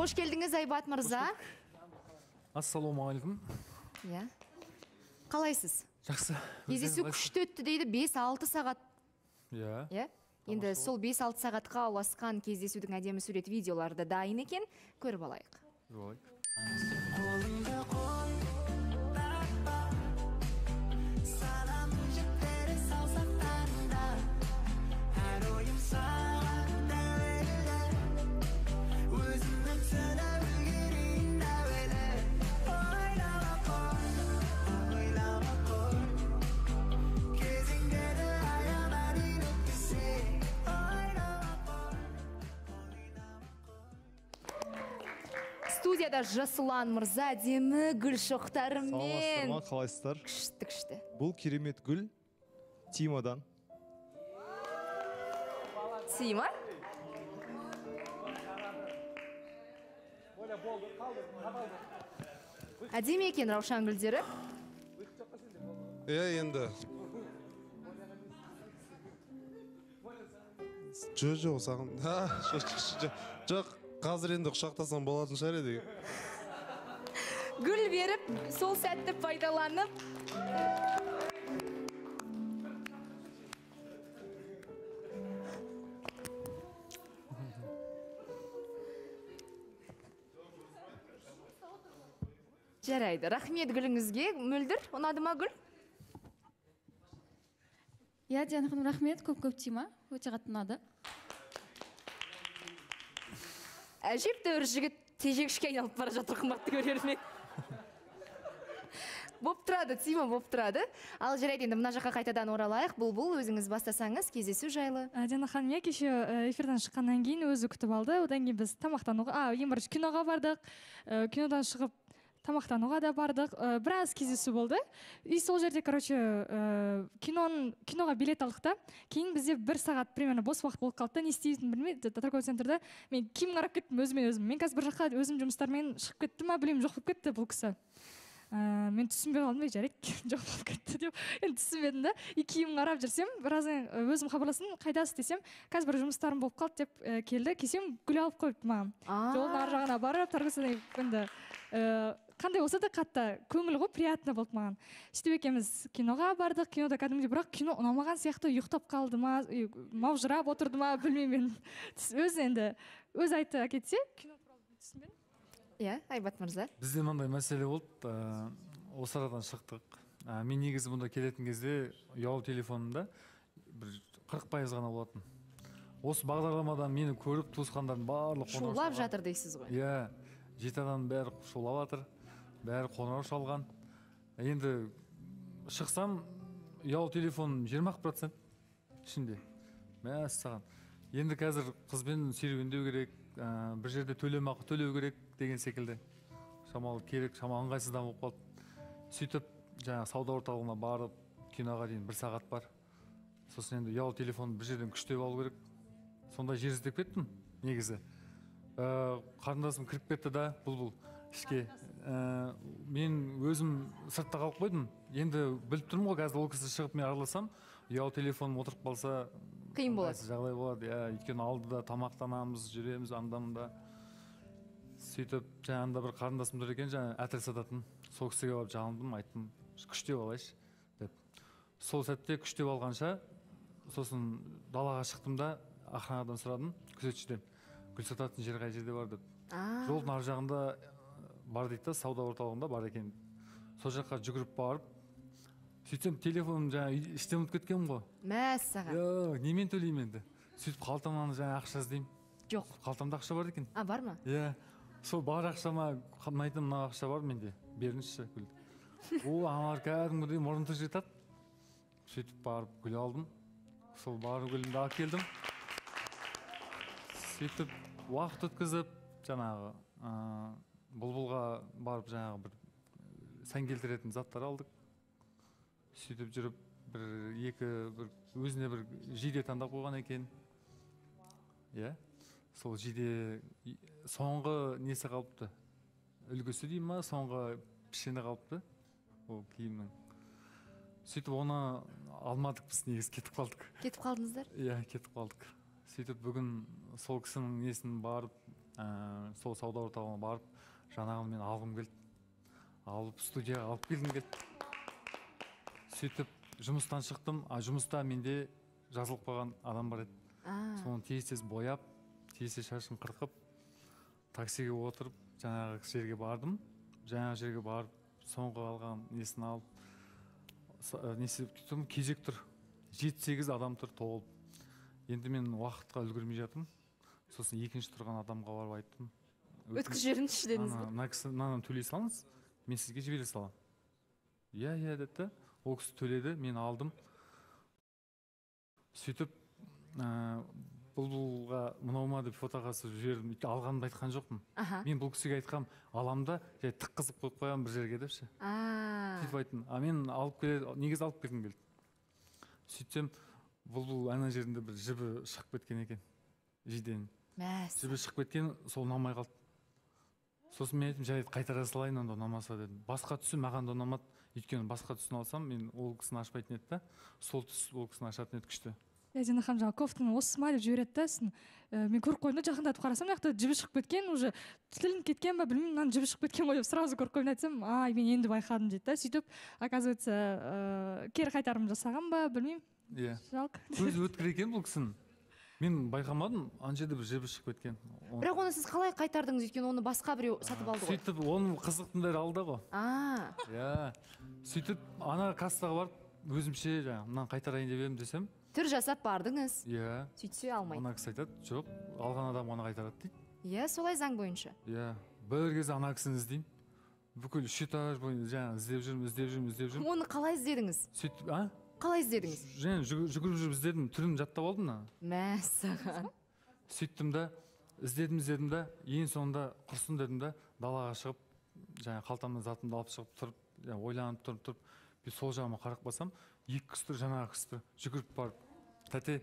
Қош келдіңіз, Айбат мырза. Ассалаумағалейкум. Иә. Қалайсыз? Жақсы. Кездесу күшті өтті дейді, 5-6 сағат. Иә. Иә. Енді сол 5-6 сағатқа ұласқан кездесудің әдемі сурет видеолары да дайын екен, көріп алайық. Көріп алайық. Қолыңды қой, тартпа, санамның жіптері саусақтарында, әр ойым саған тәуелді, өзімді түсініп үлгерейін әуелі. Ойлама қой, ойлама қой, кезеңдерді аяғына дейін өткізсе. Ойлама қой, ойлама қой. Студияда Жасұлан мырза әдемі гүл шоқтарымен. Саламатсыздар ма, қалайсыздар? Күшті, күшті. Бұл керемет гүл Тимадан. Тима? Әдемі екен раушан гүлдері. Иә, енді. Жоқ, жоқ, саған. Жоқ, қазір енді құшақтасам болатын шығар еді. Гүл беріп, сол сәтті пайдаланып. Жарайды, рахмет гүліңізге. Мөлдір, ұнады ма гүл? Иә, Диана ханым, рахмет, көп-көп Тима, өте қатты ұнады. Әжептәуір жігіт тежегішке айналып бара жатыр, қымбатты көрермен. Боп тұрады, Тима, боп тұрады. Ал жарайды, енді мына жаққа қайтадан оралайық. Бұлбұл, өзіңіз бастасаңыз, кездесу жайлы. Диана ханым, иә, кеше эфирден шыққаннан кейін өзі күтіп алды. Одан кейін біз тамақтануға, ең бірінші киноға бардық. Кинодан шығып тамақтануға да бардық. Біраз кездесу болды. И сол жерде, короче, киноға билет алдық та. Кейін бізде 1 сағат примерно бос уақыт болып қалды да, не істейтінін білмей, торговый центрда мен киім қарап кеттім өзімен өзім. Мен қазір бір жаққа өзім жұмыстармен шығып кеттім ма, білмеймін, жоқ болып кетті бұл кісі. Мен түсінбей қалдым, жарайды, жоқ болып кетті деп. Енді түсінбедім да. И киім қарап жүрсем, біраздан өзім хабарластым, қайдасыз десем, қазір бір жұмыстарым болып қалды деп келді. Келсем, гүл алып қойыпты маған. Жолдың ар жағына барып, торговый енді қандай болса да қатты көңіл ғой, приятно болды маған. Сөйтіп екеуміз киноға бардық, кинода кәдімгідей, бірақ кино ұнамаған сияқты, ұйықтап қалды ма, маужырап отырды ма, білмеймін мен. Өзі енді, өзі айтты әкетсе, кино туралы түсінбедім. Иә, Айбат мырза. Бізде мынандай мәселе болды, осы арадан шықтық. Мен негізі бұнда келетін кезде ұялы телефонымда бір 40% ғана болатын. Осы бағдарламадан мені көріп, туысқандардың барлығы қоңырау шулап шалған. Жатыр дейсіз ғой. Иә, 7 адамның бәрі шулап жатыр, бәрі қоңырау шалған. Енді шықсам, ұялы телефон 20% ішінде. Мәссаған. Енді қазір қызбен серуендеу керек, бір жерде төлемақы төлеу керек деген секілді. Шамалы керек, шамалы ыңғайсыздан болып қалды. Сөйтіп, жаңа сауда орталығына барып, киноға дейін 1 сағат бар. Сосын енді ұялы телефонды бір жерден күштеп алу керек. Сонда жер іздеп кеттім, негізі. Қарындасым кіріп кетті да, Бұлбұл ішке. Мен өзім сыртта қалып қойдым. Енді біліп тұрмын ғой, қазір ол кісі шығып мен араласам, ұялы телефоным отырып қалса, қиын болады. Жағдай болады, иә, өйткені алдыда тамақтанамыз, жүреміз анда-мында. Сөйтіп, жаңағында бір қарындасым тұр екен, жаңа әтір сататын. Сол кісіге барып жалындым, айттым, күштеп алайыншы деп. Сол сәтте күштеп алғанша, сосын далаға шықтым да, охранадан сұрадым, күзетшіден. Гүл сататын жер қай жерде бар деп. Жолдың ар жағында бар дейді да, сауда орталығында бар екен. Сол жаққа жүгіріп барып, сөйтсем телефоным жаңа іштен ұмытып кеткенмін ғой. Мәссаған. Иә, немен төлеймін енді? Сөйтіп қалтамнан жаңа ақша іздеймін. Жоқ. Қалтамда ақша бар екен. А, бар ма? Иә. Сол бар ақшама, мен айттым, мына ақша бар менде, беріңізші гүл. О, аналар кәдімгідей мұрын тыржитады. Сөйтіп барып гүл алдым. Сол бар гүлімді алып келдім. Сөйтіп уақыт өткізіп, жаңағы Бұлбұлға барып жаңағы бір сән келтіретін заттар алдық. Сөйтіп жүріп бір екі бір өзіне бір жиде таңдап қойған екен. Иә. Сол жиде соңғы несі қалыпты? Үлгісі дей ма, соңғы пішіні қалыпты ол киімнің. Сөйтіп оны алмадық біз, негізі кетіп қалдық. Кетіп қалдыңыздар? Иә, кетіп қалдық. Сөйтіп бүгін сол кісінің несін барып, Сол сауда орталығына барып, жаңағыны мен алғым келді. Алып студияға алып келгім келді. Сөйтіп жұмыстан шықтым, а жұмыста менде жазылып қойған адам бар еді. Соны тез-тез бояп, тез-тез шашын қырқып, таксиге отырып, жаңағы жерге бардым. Жаңағы жерге барып, соңғы алған несін алып, несі тұрмын, кезек тұр. 7-8 адам тұр толып. Енді мен уақытқа үлгермей жатырмын. Сосын екінші тұрған адамға барып айттым. Өткізіп жіберіңізші дедіңіз бе? Мына кісі, мынаны төлей салыңыз, мен сізге жібере саламын. Иә, иә деді. Ол кісі төледі, мен алдым. Сөйтіп, Бұлбұлға мынау ма деп фотоға түсіріп жібердім. Өйткені алғанымды айтқан жоқпын. Мен бұл кісіге айтқам, алам да, жай тыққызып қойып қоямын бір жерге депші. Сөйтіп айттым. А мен алып келе, негізі алып келгім келді. Сөйтсем, Бұлбұл ана жерінде бір жібі шығып кеткен екен. Жиденің. Жібі шығып кеткен, сол ұнамай қалды. Сосын мен айттым, жарайды, қайтара салайын, онда ұнамаса дедім. Басқа түсі маған да ұнамады. Өйткені басқа түсін алсам, мен ол кісіні ашпайтын еді да. Сол түс ол кісіні ашатын еді күшті. Дина ханым жаңа кофтаны осы ма деп жібереді да, сосын мен көріп қойдым да, жақындатып қарасам, мына жақта жібі шығып кеткен, уже тілініп кеткен ба, білмеймін, мынаның жібі шығып кеткен ғой деп сразу көріп қойдым, айтсам, ай, мен енді байқадым дейді да. Сөйтіп, оказывается, кері қайтарым жасаған ба, білмеймін. Иә. Жалко. Көзі өткір екен бұл кісінің. Мен байқамадым, ана жерде бір жібі шығып кеткен. Бірақ оны сіз қалай қайтардыңыз, өйткені оны басқа біреу сатып алды ғой. Сөйтіп, оның қызықтың бәрі алды ғой. Иә. Сөйтіп, ана кассаға барып, өзімше жаңағы мынаны қайтарайын деп едім десем. Түр жасап бардыңыз. Иә. Сөйтсе алмайды. Ана кісі айтады, жоқ, алған адам оны қайтарады дейді. Иә, солай заң бойынша. Иә, бір кезде ана кісіні іздеймін. Бүкіл үш этаж бойынша жаңағы іздеп жүрмін, іздеп жүрмін, іздеп жүрмін. Оны қалай іздедіңіз? Сөйтіп, а? Қалай іздедіңіз? Және жүгіріп жүріп іздедім, түрін жаттап алдым да. Мәссаған. Сөйттім да, іздедім, іздедім да, ең соңында құрсын дедім да, далаға шығып, жаңа қалтамнан затымды алып шығып тұрып, жаңа ойланып тұрып, тұрып, бір сол жағыма қарап қалсам, екі кісі тұр, жаңағы кісі тұр, жүгіріп барып, тәте,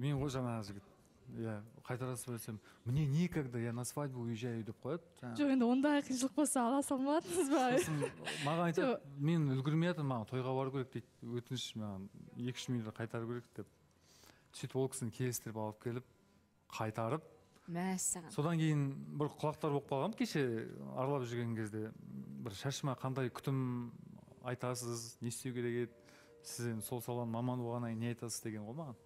мен ғой жаңағы жігіт. Иә, қайтарасыз ба десем, мне некогда, я на свадьбу уезжаю деп қояды. Жоқ, енді ондай қиыншылық болса ала салмадыңыз ба? Сосын маған айтады, мен үлгермей жатырмын, маған тойға бару керек дейді, өтініш, маған 2-3 минутта қайтару керек деп. Сөйтіп ол кісіні келістіріп алып келіп, қайтарып. Мәссаған. Содан кейін бір құлақтар болып қалғам, кеше аралап жүрген кезде бір шашыма қандай күтім айтасыз, не істеу керек еді, сіз енді сол саланың маманы болғаннан кейін не айтасыз деген ғой маған.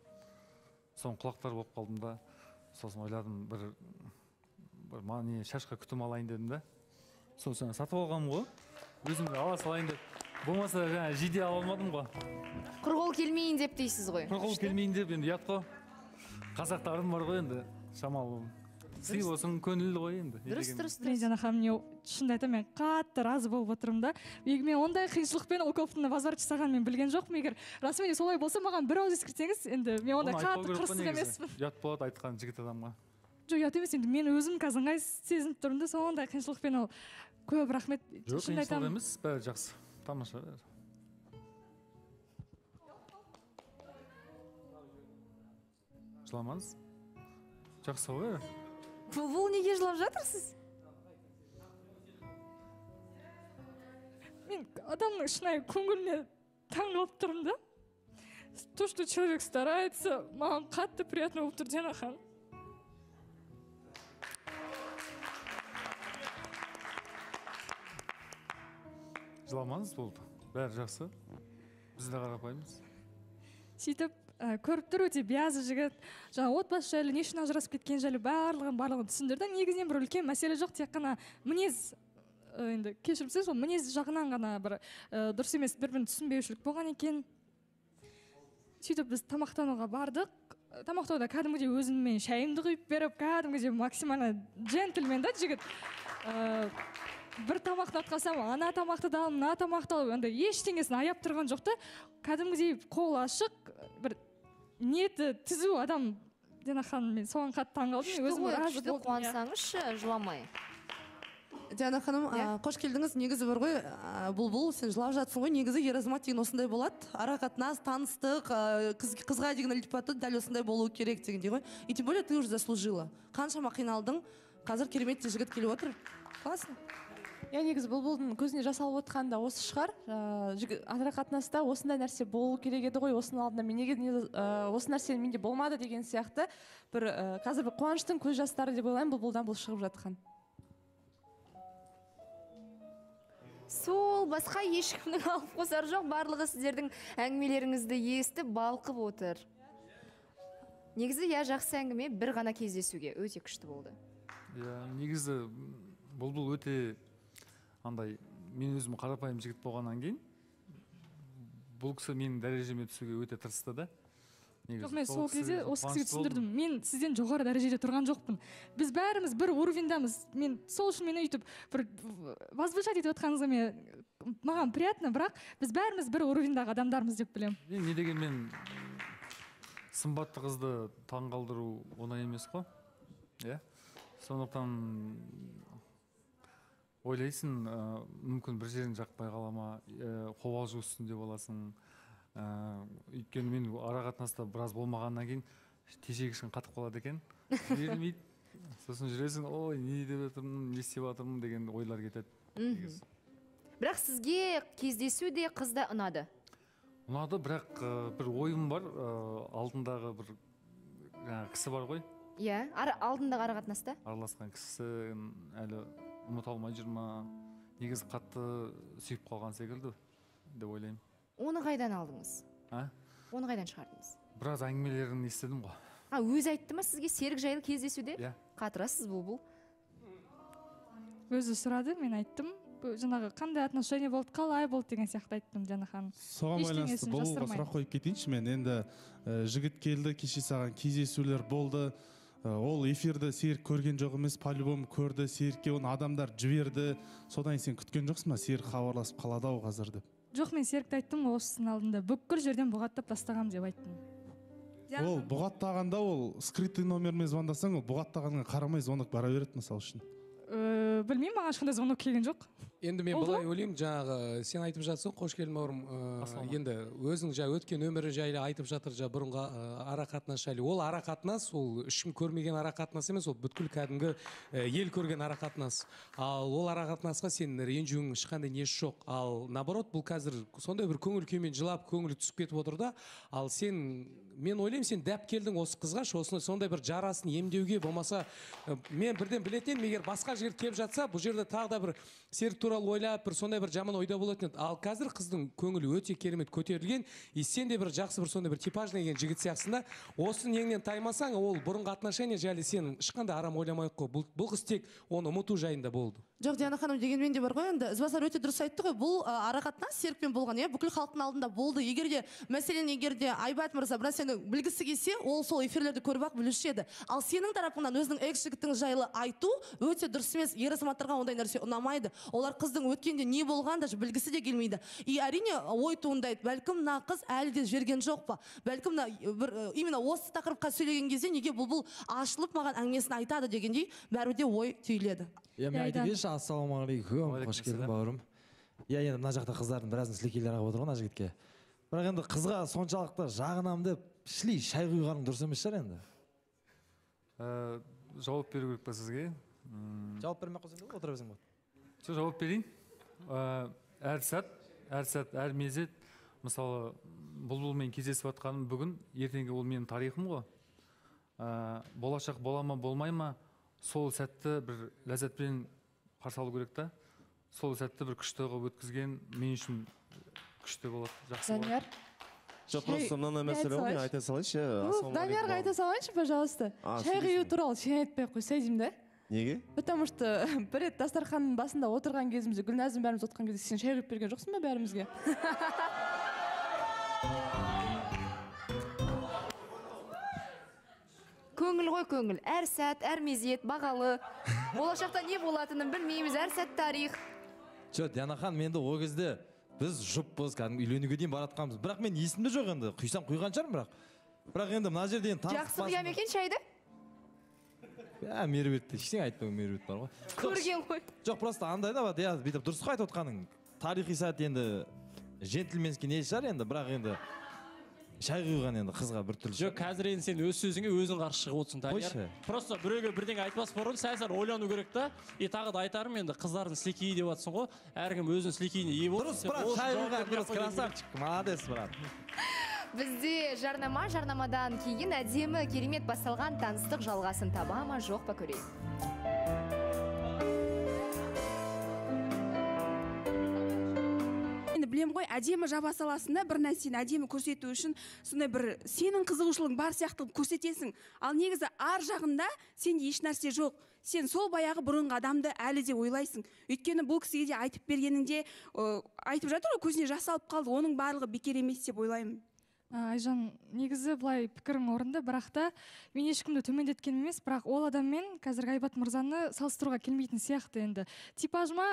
Соны құлақтар болып қалдым да, сосын ойладым, бір не шашқа күтім алайын дедім да. Сосын сатып алғанмын ғой, өзім ала салайын деп. Болмаса жаңа жиде ала алмадым ғой. Құр қол келмейін деп дейсіз ғой. Құр қол келмейін деп, енді ұят қой. Қазақтарым бар ғой енді, шамалы. Сый болсын, көңілді ғой енді. Дұрыс, дұрыс, дұрыс. Диана ханым, мен шынымды айтамын, мен қатты разы болып отырмын да. Егер мен ондай қиыншылықпен ол кофтаны возврат жасағанын мен білген жоқпын. Егер расымен де солай болса, маған бір ауыз ескертсеңіз, енді мен ондай қатты қырсық емеспін. Ұят болады айтқан жігіт адамға. Жоқ, ұят емес, енді мен өзім қазір ыңғайсыз сезініп тұрмын да, сондай қиыншылықпен ол. Көп рахмет. Жоқ, қиыншылық емес, бәрі жақсы. Тамаша бәрі. Жыламаңыз. Жақсы ғой. Бұлбұл, неге жылап жатырсыз? Мен адамның шынайы көңіліне таң қалып тұрмын да. То, что человек старается, маған қатты приятно болып тұр, Диана ханым. Жыламаңыз, болды. Бәрі жақсы. Біз де қарапайымыз. Сөйтіп, көріп тұр, өте биязы жігіт. Жаңа отбасы жайлы, не үшін ажырасып кеткен жайлы барлығын түсіндірді. Негізінен бір үлкен мәселе жоқ, тек қана мінез, енді кешірімсіз, ол мінез жағынан ғана бір дұрыс емес, бір-бірін түсінбеушілік болған екен. Сөйтіп біз тамақтануға бардық. Тамақтауда кәдімгідей өзіммен шайымды құйып беріп, кәдімгідей максимально джентльмен да жігіт. Бір тамақты атқасам, ана тамақты да ал, мына тамақты ал, андай ештеңесін аяп тұрған жоқ та. Кәдімгідей қол ашық, бір ниеті түзу адам. Диана ханым, мен соған қатты таң қалдым. Мен өзім разы болдым. Қуансаңызшы, жыламай. Диана ханым, қош келдіңіз. Негізі бар ғой, Бұлбұл, сен жылап жатсың ғой. Негізі ер азамат деген осындай болады. Ара қатынас, таныстық, қызға деген ілтипаты дәл осындай болуы керек дегендей ғой. И тем более ты уже заслужила. Қаншама қиналдың, қазір керемет жігіт келіп отыр. Классно. Иә, негізі Бұлбұлдың көзіне жас алып отқаны да осы шығар. Ара қатынаста осындай нәрсе болу керек еді ғой, осының алдында мен неге осы нәрсе менде болмады деген сияқты бір қазір бір қуаныштың көз жастары деп ойлаймын, Бұлбұлдан бұл шығып жатқан. Сол басқа ешкімнің алып қосары жоқ, барлығы сіздердің әңгімелеріңізді естіп балқып отыр. Негізі, иә, жақсы әңгіме, бір ғана кездесуге өте күшті болды. Иә, негізі Бұлбұл өте андай, мен өзім қарапайым жігіт болғаннан кейін бұл кісі менің дәрежеме түсуге өте тырысты да. Жоқ, мен сол кезде осы кісіге түсіндірдім. Мен сізден жоғары дәрежеде тұрған жоқпын. Біз бәріміз бір уровеньдамыз. Мен сол үшін мені өйтіп бір возвышать етіп отқаныңызға маған приятно, бірақ біз бәріміз бір уровеньдағы адамдармыз деп білемін. Не дегенмен сымбатты қызды таңғалдыру оңай емес қой. Иә. Сондықтан ойлайсың, мүмкін бір жерің жақпай қала ма, қобалжу үстінде боласың. Өйткені мен ара қатынаста біраз болмағаннан кейін тежегішің қатып қалады екен, берілмейді. Сосын жүресің, ой, не деп жатырмын, не істеп жатырмын деген ойлар кетеді. Бірақ сізге кездесу де қыз да ұнады? Ұнады, бірақ бір ойым бар, алдындағы бір жаңағы кісі бар ғой. Иә, алдындағы ара қатынаста? Араласқан кісі әлі ұмыта алмай жүр ма, негізі қатты сүйіп қалған секілді деп ойлаймын. Оны қайдан алдыңыз? А? Оны қайдан шығардыңыз? Біраз әңгімелерін естідім ғой. А, өзі айтты ма сізге Серік жайлы кездесуде? Иә. Қатырасыз, Бұлбұл. Өзі сұрады, мен айттым. Жаңағы қандай отношение болды, қалай болды деген сияқты айттым, Диана ханым. Соған байланысты Бұлбұлға сұрақ қойып кетейінші мен. Енді жігіт келді, кеше саған кездесулер болды. Ол эфирді Серік көрген жоқ емес, по-любому көрді, Серікке оны адамдар жіберді. Содан сен күткен жоқсың ба, Серік хабарласып қалады ау қазір деп? Жоқ, мен Серікті айттым осының алдында, бүкіл жерден бұғаттап тастағам деп айттым. Ол бұғаттағанда, ол скрытый номермен звондасаң, ол бұғаттағанға қарамай звонок бара береді мысал үшін. Білмеймін, маған ешқандай звонок келген жоқ. Енді мен былай ойлаймын, жаңағы сен айтып жатсың, қош келдің бауырым. Енді өзің жаңа өткен өмірі жайлы айтып жатыр, жаңа бұрынғы ара қатынас жайлы. Ол ара қатынас, ол ешкім көрмеген ара қатынас емес, ол бүткіл кәдімгі ел көрген ара қатынас. Ал ол ара қатынасқа сен ренжуің ешқандай несі жоқ. Ал наоборот, бұл қазір сондай бір көңіл күймен жылап, көңілі түсіп кетіп отыр да. Ал сен, мен ойлаймын, сен дәп келдің осы қызға, сондай бір жарасын емдеуге, болмаса мен бірден білетін, егер басқа жігіт келіп жатса, бұл жерде тағы да бір Серік туралы ойлап, бір сондай бір жаман ойда болатын еді. Ал қазір қыздың көңілі өте керемет көтерілген, и сен де бір жақсы бір сондай бір типажный деген жігіт сияқтысың да. Осы неңнен таймасаң, ол бұрынғы отношения жайлы сен ешқандай арам ойламай ақ қой. Бұл қыз тек оны ұмыту жайында болды. Жоқ, Диана ханым, дегенмен де бар ғой, енді Ізбасар өте дұрыс айтты ғой, бұл ара қатынас Серікпен болған, иә, бүкіл халықтың алдында болды. Егер де, мәселен, егер де Айбат мырза бір нәрсені білгісі келсе, ол сол эфирлерді көріп ақ білуші еді. Ал сенің тарапыңнан өзінің экс жігітің жайлы айту өте дұрыс емес. Ер азаматтарға ондай нәрсе ұнамайды. Олар қыздың өткенде не болғанын даже білгісі де келмейді. И әрине ой туындайды, бәлкім мына қыз әлі де жіберген жоқ па? Бәлкім мына бір именно осы тақырыпқа сөйлеген кезде неге Бұлбұл ашылып маған әңгімесін айтады дегендей, бәрібір де ой түйіледі. Иә, мен айтып кетейінші, ассалаумағалейкум, қош келдің бауырым. Иә, енді мына жақта қыздардың біразын сілекейлері ағып отыр ғой мына жігітке. Бірақ енді қызға соншалықты жағынам деп шли шай құйғаның дұрыс емес шығар енді. Жауап беру керек па сізге? Жауап бермей ақ қойсаң да отыра берсең болады. Жоқ, жауап берейін. Әр сәт, әр сәт, әр мезет, мысалы, Бұлбұлмен кездесіп жатқаным бүгін, ертеңгі ол менің тарихым ғой. Болашақ бола ма, болмай ма, сол сәтті бір ләззатпен қарсы алу керек та. Сол сәтті бір күшті қылып өткізген мен үшін күшті болады, жақсы болады. Данияр. Жоқ, просто мынандай мәселе ғой, мен айта салайыншы. Даниярға айта салайыншы, пожалуйста. Шай құю туралы сен айтпай ақ қойсай деймін да. Неге? Потому что бір рет дастарханның басында отырған кезімізде, Гүлназым бәріміз отырған кезде сен шай құйып берген жоқсың ба бәрімізге? Көңіл ғой көңіл. Әр сәт, әр мезет бағалы. Болашақта не болатынын білмейміз, әр сәт тарих. Жоқ, Диана ханым, енді ол кезде біз жұппыз, кәдімгі үйленуге дейін баратқанбыз. Бірақ мен есімде жоқ енді, құйсам құйған шығармын бірақ. Бірақ енді мына жерде енді таныс Жақсы құя ма екен шайды? Ә, Меруертті ештеңе айтпаймын, Меруерт бар ғой. Көрген ғой. Жоқ, просто андай да бар, иә, бүйтіп дұрыс қой айтып отқаның. Тарихи сәт енді джентльменский не шығар енді, бірақ енді Шай құйған енді қызға бір түрлі. Жоқ, қазір енді сен өз сөзіңе өзің қарсы шығып отырсың, Данияр. Просто біреуге бірдеңе айтпас бұрын сәл-сәл ойлану керек та. И тағы да айтарым, енді қыздардың сілекейі деп жатсың ғой. Әркім өзінің сілекейіне ие болады. Дұрыс, брат, шай құйған дұрыс, красавчик, молодец, брат. Бізде жарнама, жарнамадан кейін әдемі, керемет басталған таныстық жалғасын таба ма, жоқ па көрейік. Енді білем ғой, әдемі жаба саласың да, бір нәрсені әдемі көрсету үшін сондай бір сенің қызығушылығың бар сияқты көрсетесің. Ал негізі ар жағында сенде еш нәрсе жоқ. Сен сол баяғы бұрынғы адамды әлі де ойлайсың. Өйткені бұл кісіге де айтып бергенінде, айтып жатыр ғой, көзіне жас алып қалды, оның барлығы бекер емес деп ойлаймын. Айжан, негізі былай пікірің орынды, бірақ та мен ешкімді төмендеткен емес, бірақ ол адаммен қазіргі Айбат мырзаны салыстыруға келмейтін сияқты енді. Типажыма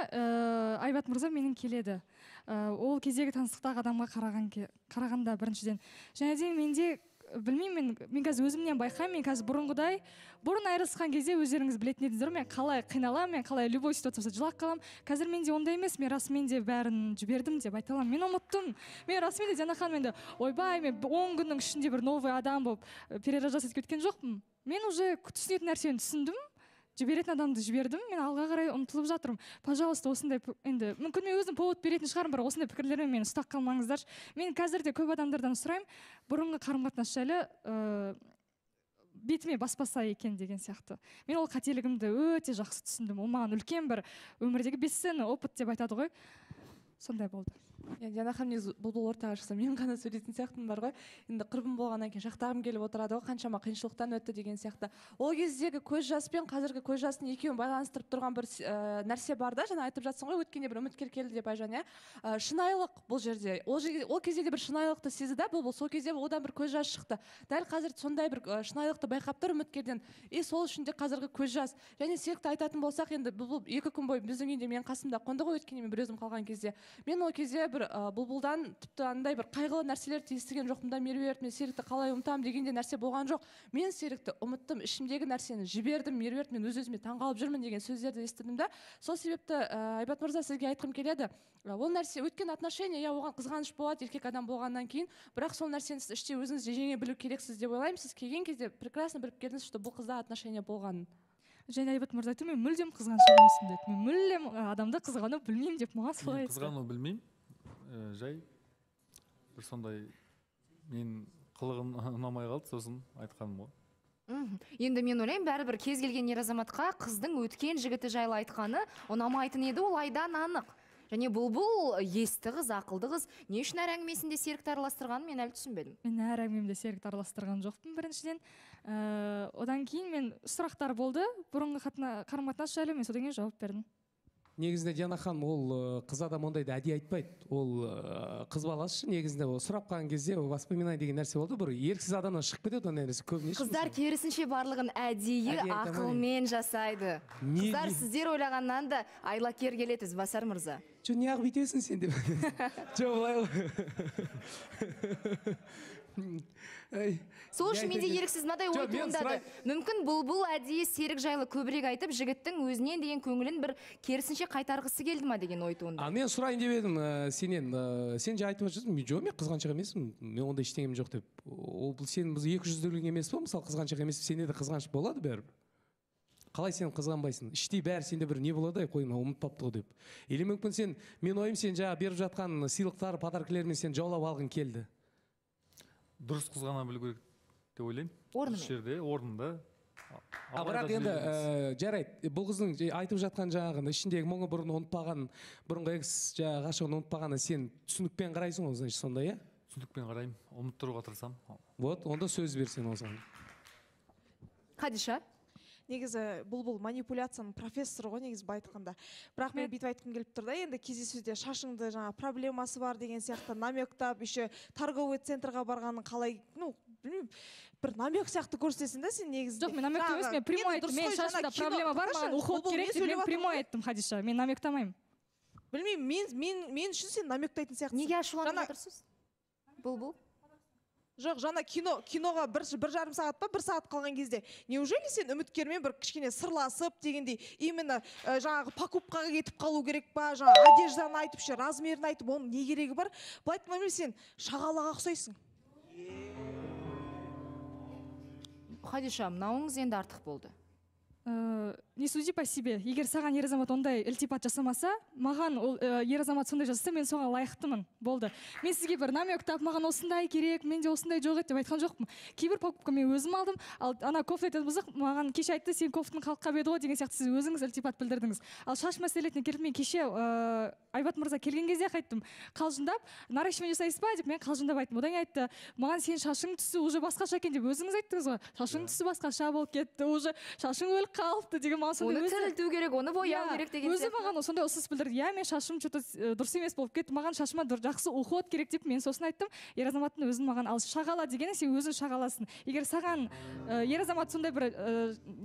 Айбат мырза менің келеді. Ол кездегі таныстықтағы адамға қарағанда біріншіден. Және де менде, білмеймін, мен қазір өзімнен байқаймын, мен қазір бұрынғыдай, бұрын айырылысқан кезде өздеріңіз білетін едіңіздер, мен қалай қиналамын, мен қалай любой ситуация болса жылап қаламын. Қазір менде ондай емес, мен расымен де бәрін жібердім деп айта аламын. Мен ұмыттым. Мен расымен де Диана ханым енді, ойбай, мен 10 күннің ішінде бір новый адам болып перерождаться етіп кеткен жоқпын. Мен уже түсінетін нәрсені түсіндім. Жіберетін адамды жібердім, мен алға қарай ұмтылып жатырмын. Пожалуйста, осындай енді мүмкін мен өзім повод беретін шығармын, бірақ осындай пікірлермен мені ұстап қалмаңыздаршы. Мен қазір де көп адамдардан сұраймын, бұрынғы қарым-қатынас жайлы бетіме баспаса екен деген сияқты. Мен ол қателігімді өте жақсы түсіндім. Ол маған үлкен бір өмірдегі бесценный опыт деп айтады ғой. Сондай болды. Диана ханым, негізі бұлбұл ортаға шықса мен ғана сөйлейтін сияқтымын бар ғой. Енді құрбым болғаннан кейін жақтағым келіп отырады ғой, қаншама қиыншылықтан өтті деген сияқты. Ол кездегі көз жас пен қазіргі көз жастың екеуін байланыстырып тұрған бір нәрсе бар да, жаңа айтып жатсың ғой, өткенде бір үміткер келді деп Айжан, иә. Шынайылық бұл жерде. Ол кезде де бір шынайылықты сезді да, бұлбұл сол кезде одан бір көз жас шықты. Дәл қазір сондай бір шынайылықты байқап тұр үміткерден. И сол үшін де қазіргі көз жас. Және Серікті айтатын болсақ, енді бұлбұл 2 күн бойы біздің үйде менің қасымда қонды ғой, өткенде мен бір өзім қалған кезде. Мен ол кезде бір бұлбұлдан тіпті андай бір қайғылы нәрселерді естіген жоқпын да, Меруерт, мен Серікті қалай ұмытамын дегенде нәрсе болған жоқ. Мен Серікті ұмыттым, ішімдегі нәрсені жібердім, Меруерт, мен өз-өзіме таңғалып жүрмін деген сөздерді естідім да. Сол себепті Айбат мырза, сізге айтқым келеді, ол нәрсе өткен отношения, иә, оған қызғаныш болады еркек адам болғаннан кейін, бірақ сол нәрсені сіз іште өзіңіз жеңе білу керексіз деп ойлаймын. Сіз келген кезде прекрасно біліп келдіңіз, что бұл қызда отношения болғанын. Және Айбат мырза айтты, мен мүлдем қызғаншақ емеспін деді. Мен мүлдем адамды қызғану білмеймін деп маған солай айтты. Қызғану білмеймін. Жай бір сондай мен қылығым ұнамай қалды, сосын айтқаным ғой. Енді мен ойлаймын, бәрібір кез келген ер азаматқа қыздың өткен жігіті жайлы айтқаны ұнамайтын еді, ол айдан анық. Және бұлбұл есті қыз, ақылды қыз. Не үшін әр әңгімесінде Серікті араластырғанын мен әлі түсінбедім. Мен әр әңгімемде Серікті араластырған жоқпын біріншіден. Одан кейін мен сұрақтар болды, бұрынғы қарым-қатынас жайлы мен содан кейін жауап бердім. Негізінде Диана ханым, ол қыз адам ондайды әдейі айтпайды. Ол қыз баласы негізінде ол сұрап қалған кезде воспоминание деген нәрсе болды, бір еріксіз адамнан шығып кетеді ондай нәрсе көбінесе. Қыздар керісінше барлығын әдейі ақылмен жасайды. Қыздар сіздер ойлағаннан да айлакер келеді, Ізбасар мырза. Жоқ, неғып бүйтесің сен деп. Жоқ, былай ғой. Сол үшін менде еріксіз мынадай ой туындады. Мүмкін бұлбұл әдейі Серік жайлы көбірек айтып, жігіттің өзінен деген көңілін бір керісінше қайтарғысы келді ма деген ой туындады. А мен сұрайын деп едім сенен. Сен жай айтып жатырсың, жоқ, мен қызғаншақ емеспін, мен ондай ештеңем жоқ деп. Ол бұл сенің біз екіжүзділігің емес пе? Мысалы, қызғаншақ емес, сенде де қызғаныш болады бәрібір. Қалай сен қызғанбайсың? Іштей бәрі сенде бір не болады, қой, мынау ұмытпапты ғой деп. Или мүмкін сен, мен ойым, сен жаңа беріп жатқан сыйлықтар, подаркілермен сен жаулап алғың келді. Дұрыс қызғана білу керек деп ойлаймын. Орнымен. Дұрыс жерде, орнында. А бірақ енді жарайды, бұл қыздың айтып жатқан жаңағы ішіндегі мұңы бұрын ұмытпаған, бұрынғы экс жаңағы ғашығын ұмытпағаны сен түсінікпен қарайсың ғой, значит, сондай, иә? Түсінікпен қараймын, ұмыттыруға тырысамын. Вот, онда сөз бер сен осыған. Хадиша? Негізі бұлбұл манипуляцияның профессоры ғой негізі былай айтқанда. Бірақ мен бүйтіп айтқым келіп тұр да, енді кездесуде шашыңды жаңа проблемасы бар деген сияқты намектап, еще торговый центрға барғанын қалай, ну, білмеймін, бір намек сияқты көрсетесің да сен негізінде. Жоқ, мен намек емес, мен прямой айттым. Мен шашымда проблема бар, маған уход керек деп мен прямой айттым, Хадиша. Мен намектамаймын. Білмеймін, мен үшін сен намектайтын сияқтысың. Неге ашуланып отырсыз? Бұлбұл? Жоқ, жаңа киноға 1,5 сағат па, 1 сағат қалған кезде, неужели сен үміткермен бір кішкене сырласып дегендей, именно жаңағы покупкаға кетіп қалу керек па, жаңа одежданы айтып, ше, размерін айтып, оның не керегі бар? Былай айтқанда, сен шағалаға ұқсайсың. Хадиша, мынауыңыз енді артық болды. Не суди по себе. Егер саған ер азамат ондай ілтипат жасамаса, маған ол ер азамат сондай жасаса, мен соған лайықтымын. Болды. Мен сізге бір намек тап, маған осындай керек, менде осындай жоқ еді деп айтқан жоқпын. Кейбір покупка мен өзім алдым, ал ана кофта айтатын болсақ, маған кеше айтты, сен кофтың қалқап еді ғой деген сияқты сіз өзіңіз ілтипат білдірдіңіз. Ал шаш мәселесіне келіп, мен кеше Айбат мырза келген кезде айттым, қалжыңдап, наращивание жасайсыз ба деп мен қалжыңдап айттым. Одан кейін айтты, маған сен шашың түсі уже басқаша екен деп өзіңіз айттыңыз ғой. Шашың түсі басқаша болып кетті, уже шашың өліп қалыпты деген маған сондай. Оны тірілту керек, оны бояу керек деген сияқты. Өзі маған сондай ұсыныс білдірді. Иә, мен шашым что-то дұрыс емес болып кетті. Маған шашыма жақсы уход керек деп мен сосын айттым. Ер азаматтың өзін маған ал шағала дегені сен өзің шағаласың. Егер саған ер азамат сондай бір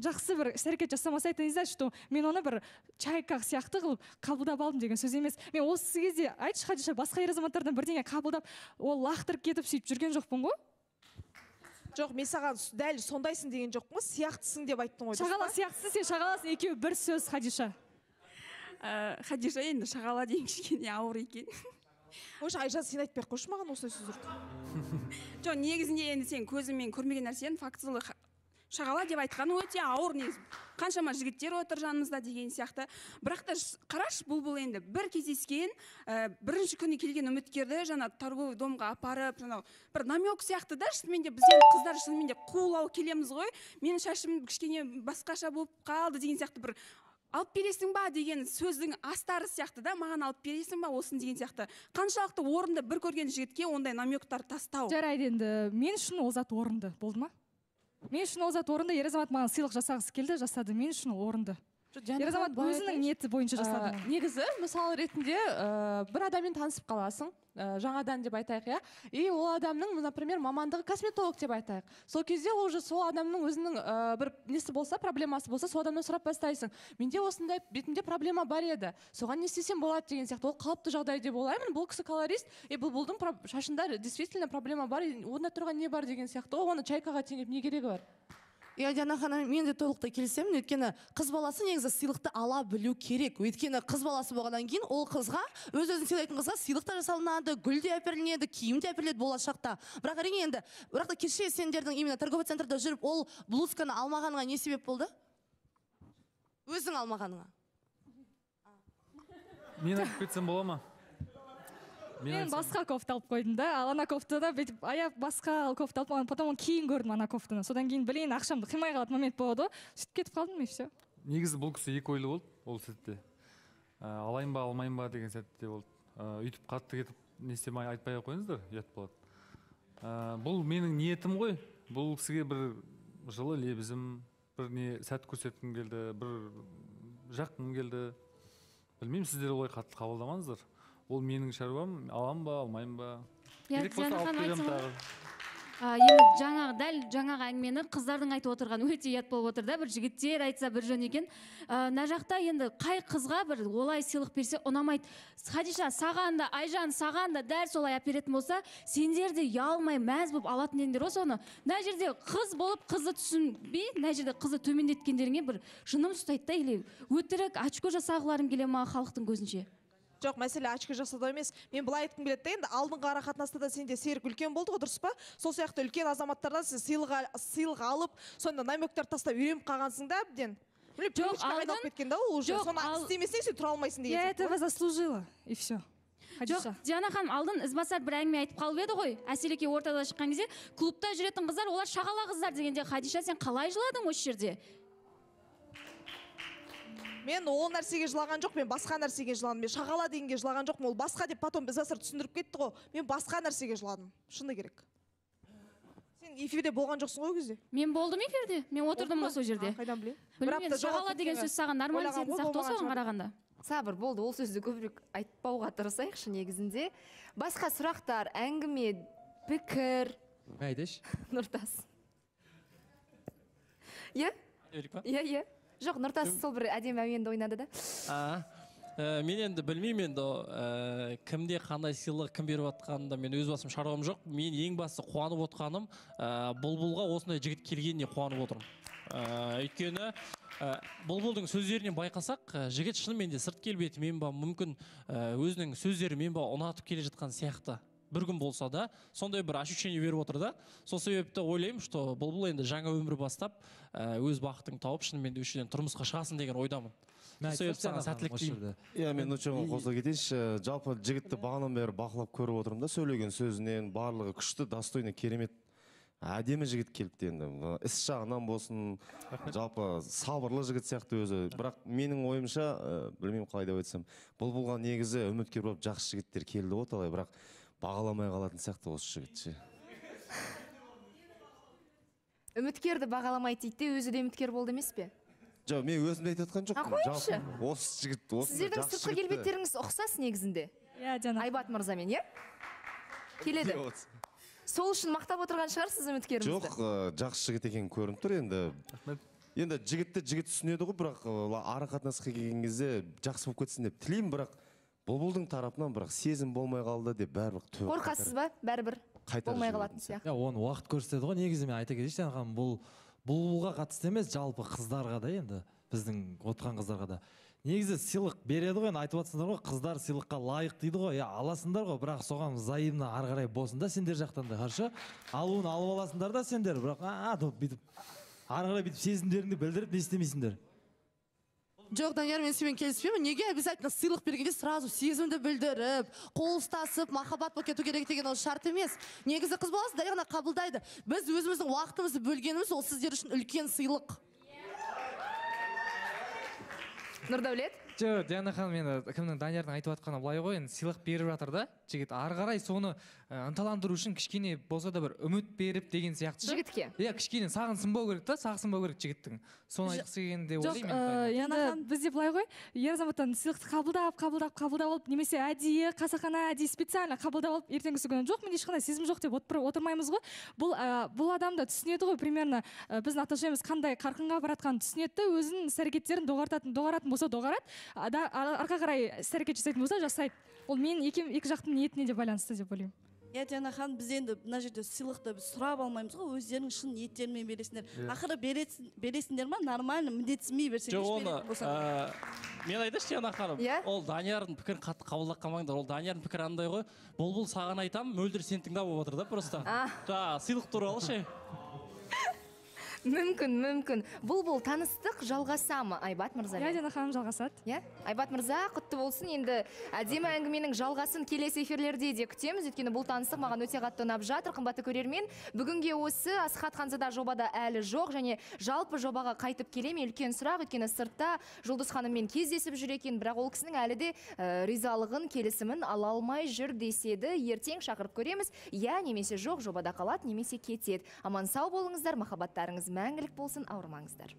жақсы бір іс-әрекет жасамаса, это не значит, что мен оны бір чайка сияқты қылып қабылдап алдым деген сөз емес. Мен осы кезде айтшы, Хадиша, басқа ер азаматтардан бірдеңе қабылдап, ол лақтырып кетіп сөйтіп жүрген жоқпын ғой. Жоқ, мен саған дәл сондайсың деген жоқпын ғой, сияқтысың деп айттың ғой. Шағала сияқтысың, сен шағаласың, екеуі бір сөз, Хадиша. Хадиша, енді шағала деген кішкене ауыр екен. Қойшы, Айжан, сен айтпай ақ қойшы маған осындай сөздерді. Жоқ, негізінде енді сен көзіңмен көрмеген нәрсені фактылы шағала деп айтқан өте ауыр негізі. Қаншама жігіттер отыр жанымызда деген сияқты. Бірақ та қарашы, Бұлбұл енді бір кездескен, бірінші күні келген үміткерді жаңа торговый домға апарып, жаңа бір намек сияқты да, шынымен де біз енді қыздар шынымен де қулау келеміз ғой. Менің шашым кішкене басқаша болып қалды деген сияқты бір алып бересің ба деген сөздің астары сияқты да, маған алып бересің ба осын деген сияқты. Қаншалықты орынды бір көрген жігітке ондай намектар тастау. Жарайды енді, мен үшін ол зат орынды, болды ма? Мен үшін ол зат орынды, ер азамат маған сыйлық жасағысы келді, жасады. Мен үшін ол орынды. Ер азамат өзінің ниеті бойынша жасады. Негізі, мысал ретінде бір адаммен танысып қаласың, жаңадан деп айтайық, иә? И ол адамның, например, мамандығы косметолог деп айтайық. Сол кезде ол уже сол адамның өзінің бір несі болса, проблемасы болса, сол адамнан сұрап бастайсың. Менде осындай бетімде проблема бар еді. Соған не істесем болады деген сияқты. Ол қалыпты жағдай деп ойлаймын. Бұл кісі колорист, и Бұлбұлдың шашында действительно проблема бар, онда тұрған не бар деген сияқты. Оны чайкаға теңеп не керегі бар? Иә, Диана ханым, мен де толықтай келісемін. Өйткені қыз баласы негізі сыйлықты ала білу керек. Өйткені қыз баласы болғаннан кейін ол қызға, өз-өзін сыйлайтын қызға сыйлық та жасалынады, гүл де әперілінеді, киім де әперіледі болашақта. Бірақ әрине енді, бірақ та кеше сендердің именно торговый центрда жүріп, ол блузканы алмағаныңа не себеп болды? Өзің алмағаныңа. Мен айтып кетсем бола ма? Мен басқа кофта алып қойдым да, ал ана кофтаны бүйтіп аяп басқа кофта алып, потом оны кейін көрдім ана кофтаны. Содан кейін білейін, ақшамды қимай қалатын момент болады ғой. Сөйтіп кетіп қалдым, и все. Негізі бұл кісі екі ойлы болды ол сәтте. Алайын ба, алмайын ба деген сәтте болды. Үйтіп қатты кетіп не істемей айтпай ақ қойыңыздар, ұят болады. Бұл менің ниетім ғой. Бұл кісіге бір жылы лебізім, бір не сәт көрсеткім келді, бір жаққым келді. Білмеймін, сіздер олай қатты қабылдамаңыздар. Ол менің шаруам, алам ба, алмайым ба. Керек болса алып беремін тағы. Енді жаңағы, дәл жаңағы әңгімені қыздардың айтып отырған өте ұят болып отыр да, бір жігіттер айтса бір жөн екен. Мына жақта енді қай қызға бір олай сыйлық берсе ұнамайды. Хадиша, саған да, Айжан, саған да дәл солай әперетін болса, сендер де ұялмай мәз болып алатын едіңдер ғой соны. Мына жерде қыз болып қызды түсінбей, мына жерде қызды төмендеткендеріңе бір жыным ұстайды да, или өтірік очко жасағыларың келе ма халықтың көзінше? Жоқ, мәселе очко жасауда емес. Мен былай айтқым келеді де, енді алдыңғы ара қатынаста да сенде Серік үлкен болды ғой, дұрыс па? Сол сияқты үлкен азаматтардан сен сыйлық алып, сонда намектар тастап үйреніп қалғансың да әбден. Жоқ, алдын кеткен да ол уже. Соны істемесең сен тұра алмайсың деген. Я этого заслужила, и все. Жоқ, Диана ханым, алдын Ізбасар бір әңгіме айтып қалып еді ғой. Әселеке ортада шыққан кезде клубта жүретін қыздар, олар шағала қыздар дегенде, Хадиша, сен қалай жыладың осы жерде? Мен ол нәрсеге жылаған жоқ, мен басқа нәрсеге жыладым. Мен шағала дегенге жылаған жоқпын, ол басқа деп потом Ізбасар түсіндіріп кетті ғой. Мен басқа нәрсеге жыладым, шыны керек. Сен эфирде болған жоқсың ғой ол кезде? Мен болдым эфирде, мен отырдым ғой сол жерде. Қайдан білейін? Білмеймін, шағала деген сөз саған нормально тиетін сияқты ғой соған қарағанда. Сабыр болды, ол сөзді көбірек айтпауға тырысайықшы негізінде. Басқа сұрақтар, әңгіме, пікір. Мен айтайыншы. Нұртас. Иә? Иә, иә. Жоқ, Нұртас сол бір әдемі әуенді ойнады да. Мен енді білмеймін енді кімде қандай сыйлық кім беріп жатқанында мен өз басым шаруам жоқ. Мен ең басты қуанып отқаным Бұлбұлға осындай жігіт келгеніне қуанып отырмын. Өйткені Бұлбұлдың сөздерінен байқасақ, жігіт шынымен де сырт келбетімен ба, мүмкін өзінің сөздерімен ба ұнатып келе жатқан сияқты. Бір күн болса да сондай бір ощущение беріп отыр да. Сол себепті ойлаймын, что Бұлбұл енді жаңа өмір бастап, өз бақытын тауып, шынымен де осы жерден тұрмысқа шығасың деген ойдамын. Сол себепті саған сәттілік тілеймін. Иә, мен Нұржанға қосыла кетейінші. Жалпы жігітті бағанадан бері бақылап көріп отырмын да, сөйлеген сөзінен барлығы күшті, достойный, керемет, әдемі жігіт келіпті енді. Іс жағынан болсын, жалпы сабырлы жігіт сияқты өзі. Бірақ менің ойымша, білмеймін қалай деп айтсам, Бұлбұлға негізі үміткер болып жақсы жігіттер келді ғой талай, бірақ бағаламай қалатын сияқты осы жігіт ше. Үміткерді бағаламайды дейді де, өзі де үміткер болды емес пе? Жоқ, мен өзімді айтып жатқан жоқпын. Қойыңызшы. Осы жігіт, осы Сіздердің сыртқы келбеттеріңіз ұқсас негізінде. Иә, Диана. Айбат мырзамен, иә? Келеді. Сол үшін мақтап отырған шығарсыз үміткерімізді. Жоқ, жақсы жігіт екені көрініп тұр енді. Енді жігітті жігіт түсінеді ғой, бірақ ара қатынасқа келген кезде жақсы болып кетсін деп тілеймін, бірақ Бұлбұлдың тарапынан бірақ сезім болмай қалды деп бәрібір түбі Қорқасыз ба? Бәрібір болмай қалатын сияқты. Иә, оны уақыт көрсетеді ғой. Негізі мен айта кетейінші, Диана ханым, бұл Бұлбұлға қатысты емес, жалпы қыздарға да енді, біздің отырған қыздарға да. Негізі сыйлық береді ғой, енді айтып жатсыңдар ғой, қыздар сыйлыққа лайық дейді ғой, иә, аласыңдар ғой, бірақ соған взаимно ары қарай болсын да сендер жақтан да, хорошо? Алуын алып аласыңдар да сендер, бірақ деп бүйтіп ары қарай бүйтіп сезімдеріңді білдіріп не істемейсіңдер? Жоқ, Данияр, мен сенімен келіспеймін. Неге обязательно сыйлық бергенде сразу сезімді білдіріп, қол ұстасып, махаббат болып кету керек деген ол шарт емес. Негізі қыз баласы дәл ғана қабылдайды. Біз өзіміздің уақытымызды бөлгеніміз ол сіздер үшін үлкен сыйлық. Нұрдәулет? Жоқ, Диана ханым, енді кімнің Даниярдың айтып жатқаны былай ғой, енді сыйлық беріп жатыр да, жігіт ары қарай соны ынталандыру үшін кішкене болса да бір үміт беріп деген сияқты. Жігітке? Иә, кішкене сағын сынбау керек та, сағы сынбау керек жігіттің. Соны айтқысы келген деп ойлаймын енді. Енді бізде былай ғой, ер азаматтан сыйлықты қабылдап, қабылдап, қабылдап алып, немесе әдейі, қасақана әдейі специально қабылдап алып, ертеңгісі күні жоқ, менде ешқандай сезім жоқ деп отырмаймыз ғой. Бұл адам да түсінеді ғой, примерно біздің отношениямыз қандай қарқынға баратқанын түсінеді де, өзінің іс әрекеттерін доғаратын болса доғарады, арға қарай іс әрекет жасайтын болса жасайды. Ол мен екі жақтың ниетіне де байланысты деп ойлаймын. Иә, Диана ханым, біз енді мына жерде сыйлықты біз сұрап алмаймыз ғой, өздерінің шын ниеттерімен бересіңдер. Ақыры бересіңдер ма, нормально, міндетсінбей берсеңдер. Жоқ, оны мен айтайыншы, Диана ханым, ол Даниярдың пікірін қатты қабылдап қалмаңдар. Ол Даниярдың пікірі андай ғой, Бұлбұл саған айтамын, Мөлдір сен тыңдап болып отыр да просто. Жаңағы сыйлық туралы ше. Мүмкін, мүмкін. Бұлбұл, таныстық жалғаса ма, Айбат мырза? Иә, Диана ханым, жалғасады. Иә, Айбат мырза, құтты болсын. Енді әдемі әңгіменің жалғасын келесі эфирлерде де күтеміз. Өйткені бұл таныстық маған өте қатты ұнап жатыр. Қымбатты көрермен, бүгінге осы Асхат Ханзада жобада әлі жоқ және жалпы жобаға қайтып келе ме үлкен сұрақ. Өйткені сыртта Жұлдыз ханыммен кездесіп жүр екен, бірақ ол кісінің әлі де ризалығын, келісімін ала алмай жүр деседі. Ертең шақырып көреміз. Иә, немесе жоқ, жобада қалады, немесе кетеді. Аман сау болыңыздар, махаббаттарыңыз мәңгілік болсын, ауырмаңыздар.